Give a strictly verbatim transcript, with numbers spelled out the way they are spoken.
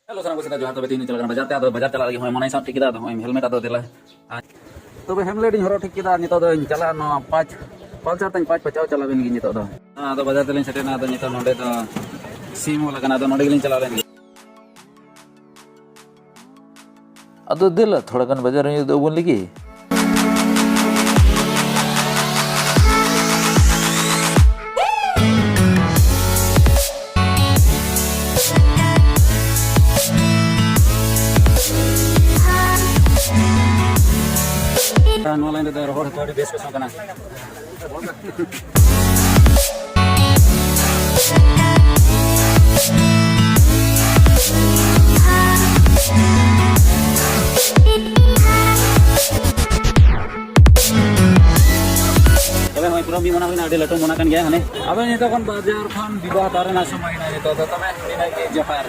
Hello, ᱥᱟᱱᱟᱢ ᱠᱚ ᱥᱮᱫ ᱡᱚᱦᱟᱨ᱾ ᱛᱚᱵᱮ ᱛᱮᱦᱮᱧ ᱤᱧ ᱪᱟᱞᱟᱜ ᱠᱟᱱᱟ ᱵᱟᱡᱟᱨ ᱛᱮ᱾ ᱟᱫᱚ ᱵᱟᱡᱟᱨ ᱪᱟᱞᱟᱜ ᱞᱟᱹᱜᱤᱫ ᱦᱚᱸᱜᱼᱚᱭ ᱢᱚᱱᱮ ᱥᱟᱵ ᱴᱷᱤᱠ ᱠᱮᱫᱟ᱾ ᱟᱫᱚ ᱦᱚᱸᱜᱼᱚᱭ ᱦᱮᱞᱢᱮᱴ ᱟᱫᱚ ᱫᱮᱞᱟ᱾ ᱟᱨ ᱛᱚᱵᱮ ᱦᱮᱢᱞᱮᱴ ᱤᱧ ᱦᱚᱨᱚᱜ ᱴᱷᱤᱠ ᱠᱮᱫᱟ᱾ ᱟᱨ ᱱᱤᱛᱚᱜ ᱫᱚᱧ ᱪᱟᱞᱟᱜᱼᱟ ᱱᱚᱣᱟ ᱯᱟᱸᱪ, ᱯᱟᱞᱥᱟᱨ ᱛᱤᱧ ᱯᱟᱸᱪ ᱯᱟᱪᱟᱣ ᱪᱟᱞᱟᱣ ᱮᱱ ᱜᱮ ᱱᱤᱛᱚᱜ ᱫᱚ᱾ ᱟᱫᱚ ᱵᱟᱡᱟᱨ ᱛᱮᱞᱤᱧ ᱥᱮᱴᱮᱨᱱᱟ᱾ ᱟᱫᱚ ᱱᱤᱛᱚᱜ ᱱᱚᱸᱰᱮ ᱫᱚ ᱥᱤᱢ ᱦᱚᱸ ᱞᱟᱜᱟᱱᱟ᱾ ᱟᱫᱚ ᱱᱚᱸᱰᱮ ᱜᱮᱞᱤᱧ ᱪᱟᱞᱟᱣ ᱞᱮᱱ ᱜᱮ᱾ ᱟᱫᱚ ᱫᱮᱞᱟ ᱛᱷᱚᱲᱟ ᱜᱟᱱ ᱵᱟᱡᱟᱨ ᱤᱧ ᱩᱫᱩᱜ ᱟᱵᱚᱱ ᱞᱮᱜᱮ᱾ ᱱᱚᱣᱟ ᱞᱟᱭᱤᱱ ᱨᱮᱫᱚ ᱨᱚᱦᱚᱲ ᱦᱚᱛᱚ ᱟᱹᱰᱤ ᱵᱮᱥ ᱠᱚ ᱥᱚ ᱠᱟᱱᱟ᱾ ᱛᱚᱵᱮ ᱦᱚᱸᱜᱼᱚᱭ ᱯᱩᱨᱟᱹ ᱢᱤᱫ ᱢᱚᱱᱟ ᱦᱩᱭᱱᱟ, ᱟᱹᱰᱤ ᱞᱟᱹᱴᱩ ᱢᱚᱱᱟ ᱠᱟᱱ ᱜᱮᱭᱟ ᱦᱟᱱᱮ᱾ ᱟᱫᱚ ᱱᱤᱛᱚᱜ ᱠᱷᱚᱱ ᱵᱟᱡᱟᱨ ᱠᱷᱚᱱ ᱵᱤᱫᱟ ᱦᱟᱛᱟᱣ ᱨᱮᱱᱟᱜ ᱥᱚᱢᱚᱭ ᱦᱩᱭᱱᱟ ᱱᱤᱛᱚᱜ ᱫᱚ, ᱛᱚᱵᱮ ᱤᱱᱟᱹᱜ ᱜᱮ ᱡᱚᱦᱟᱨ᱾